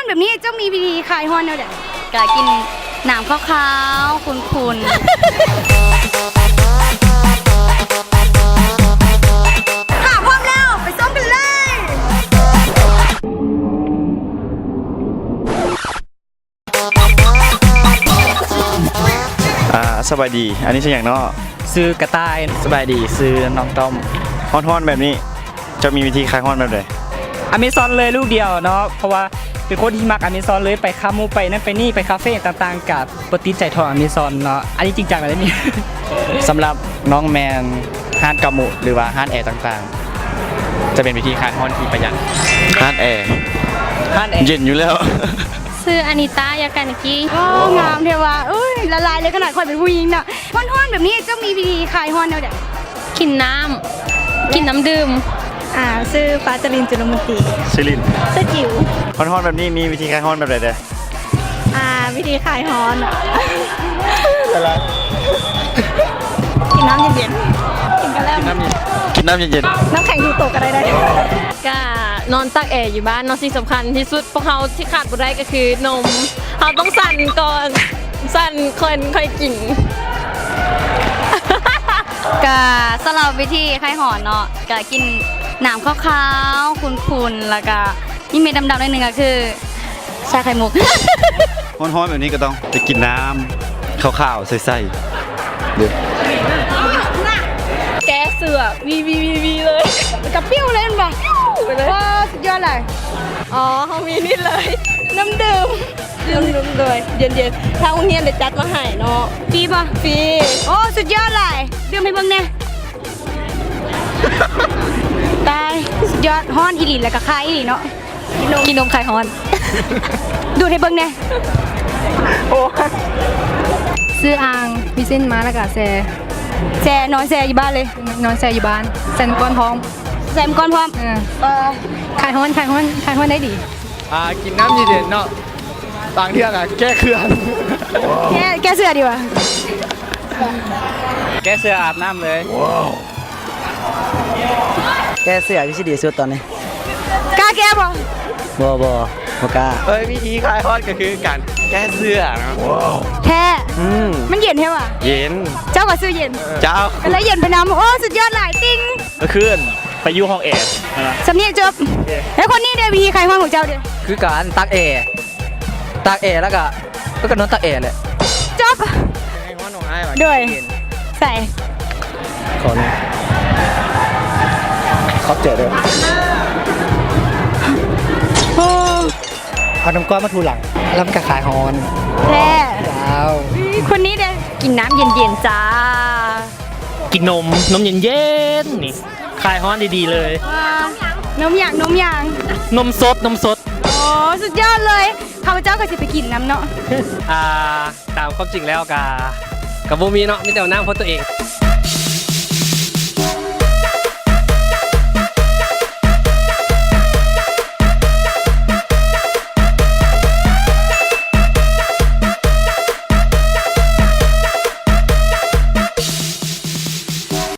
ແບບນີ້ເຈົ້າມີວິທີຄາຍຮ້ອນແນວໃດ? ກະກິນນ້ຳຂາວໆ ຂຸ່ນໆ. ຖ້າພ້ອມແລ້ວ ໄປຊົມກັນເລີຍ. ອ່າ ສະບາຍດີ ອັນນີ້ຊື່ຫຍັງເນາະ? ຊື່ກະຕ່າຍ. ສະບາຍດີ ຊື່ນ້ອງຕ້ອມ. ຮ້ອນໆ ແບບນີ້ ເຈົ້າມີວິທີຄາຍຮ້ອນແບບໃດ? ອາເມຊອນເລີຍລູກດຽວເນາະ ເພາະວ່າເປັນຄົນທີ່ມັກອາເມຊອນເລີຍ ໄປຄາມູ ໄປນັ້ນໄປນີ້ ໄປຄາເຟຕ່າງໆ ກະບໍ່ຕິດໃຈເທົ່າອາເມຊອນເນາະ. ອັນນີ້ຈິງຈັງເລີຍນີ້. ສຳລັບນ້ອງແມ່ນຮ້ານກາມຸ ຫຼືວ່າຮ້ານແອຕ່າງໆ ຈະເປັນວິທີຄາຍຮ້ອນທີ່ປະຢັດ. ຮ້ານແອ ຮ້ານແອ ເຢັນຢູ່ແລ້ວ. ຊື່ອານິຕາ ຢາການະກິ. ໂອ້ ງາມແທ້ວ່າ ເອີຍ ລະລາຍເລີຍ ຂະໜາດຂ້ອຍເປັນຜູ້ຍິງນະ. ຮ້ອນໆ ແບບນີ້ເຈົ້າມີວິທີຄາຍຮ້ອນແນວໃດ? ກິນນ້ຳ ກິນນ້ຳດື່ມ. ອ່າ ຊື່ຟ້າຈະລິນ ຈຸລະມຸນຕີ. ຊື່ລິນ ຊື່ຈິວ. ຮ້ອນໆ ແບບນີ້ມີວິທີຄາຍຮ້ອນແບບໃດແດ່? ອ່າ ວິທີຄາຍຮ້ອນ ກິນນ້ຳເຢັນໆ ກິນກັນແລ້ວ ກິນນ້ຳເຢັນໆ. ນ້ຳແຂງຢູ່ໂຕກະໄດ້ ໄດ້. ກະນອນຕາກແອຢູ່ບ້ານເນາະ ສິ່ງສຳຄັນທີ່ສຸດ ພວກເຮົາທີ່ຂາດບໍ່ໄດ້ກະຄືນົມ ເຮົາຕ້ອງສັ່ນກ່ອນ ສັ່ນກ່ອນຄ່ອຍກິນ. ກະສຳລັບວິທີຄາຍຮ້ອນເນາະ ກະກິນນ້ຳຂາວໆ ຂຸ່ນໆ ແລ້ວກະມີເມັດດຳໆ ໜ້ອຍໜຶ່ງ ກະຄືຊາໄຂ່ມຸກ. ຮ້ອນໆ ແບບນີ້ກະຕ້ອງໄປກິນນ້ຳຂາວໆ ໃສໆ ເດີ. ແກ້ເສື້ອ ວີໆໆໆ ເລີຍ ກະປິວເລີຍແມ່ນບໍ່? ປິວໄປເລີຍ. ວ້າວ ສຸດຍອດຫຼາຍ. ອໍ ເຮົາມີນີ້ເລີຍ ນ້ຳດື່ມ ນ້ຳດື່ມໂດຍເຢັນໆ ທາງໂຮງຮຽນໄດ້ຈັດມາໃຫ້ເນາະ. ຟຣີບໍ່? ຟຣີ. ໂອ້ ສຸດຍອດຫຼາຍ ດື່ມໃຫ້ເບິ່ງແດ່. ຕາຍ ສຸດຍອດ ຮ້ອນອີ່ຫຼີ ແລ້ວກະຄາຍອີ່ຫຼີເນາະ. ກິນນົມ ກິນນົມຄາຍຮ້ອນ. ດູດໃຫ້ເບິ່ງແດ່. ໂອ້ ຊື່ອ່າງ ມີເສັ້ນມາແລ້ວກະແຊ່ ແຊ່ ນອນແຊ່ຢູ່ບ້ານເລີຍ. ນອນແຊ່ຢູ່ບ້ານ ໃສ່ນ້ຳກ້ອນພ້ອມ ໃສ່ນ້ຳກ້ອນພ້ອມ. ເອີ ຄາຍຮ້ອນ ຄາຍຮ້ອນ ຄາຍຮ້ອນໄດ້ດີ. ອ່າ ກິນນ້ຳເຢັນໆ ເນາະ ບາງເທື່ອກະແກ້ເຄືອງ. ແກ້ ແກ້ເສື້ອດີກວ່າ ແກ້ເສື້ອອາບນ້ຳເລີຍ. ແກ້ເສື້ອຄືຊິດີສຸດຕອນນີ້. ກ້າແກ້ບໍ່? ບໍ່ ບໍ່ ບໍ່ກ້າ. ເອີຍ ວິທີຄາຍຮ້ອນກະຄືການແກ້ເສື້ອເນາະ. ແທ້. ອືມ ມັນເຢັນແທ້ຫວາ? ເຢັນ. ເຈົ້າກະຊື່ເຢັນ. ເຈົ້າ ກະເລີຍເຢັນໄປນຳ. ໂອ້ ສຸດຍອດຫຼາຍ ຕິ່ງ. ກະຄືໄປຢູ່ຫ້ອງແອ. ສ່ຳນີ້ຈົບ. ແລ້ວຄົນນີ້ເດ ວິທີຄາຍຮ້ອນຂອງເຈົ້າເດ? ຄືການຕາກແອ ຕາກແອ ແລ້ວກະ ກະນອນຕາກແອແຫຼະ. ຈົບ. ໂດຍ ໃສ່ ຂໍໜຶ່ງ ຂອບໃຈເດີ. ໂອ້ ເອົານ້ຳກ້ອນມາຖູຫຼັງ ແລ້ວມັນກະຄາຍຮ້ອນ. ແທ້. ເຈົ້າ. ຄົນນີ້ເດ? ກິນນ້ຳເຢັນໆ ຈ້າ. ກິນນົມ ນົມເຢັນໆ ນີ້ ຄາຍຮ້ອນດີໆ ເລີຍ. ວ້າວ ນົມຫຍັງ ນົມຫຍັງ? ນົມສົດ ນົມສົດ. ໂອ້ ສຸດຍອດເລີຍ. ຂ້າພະເຈົ້າກະຊິໄປກິນນຳເນາະ. ອ່າ ຕາມຄວາມຈິງແລ້ວກະ ກະບໍ່ມີເນາະ ມີແຕ່ເອົານ້ຳເພື່ອຕົວເອງ.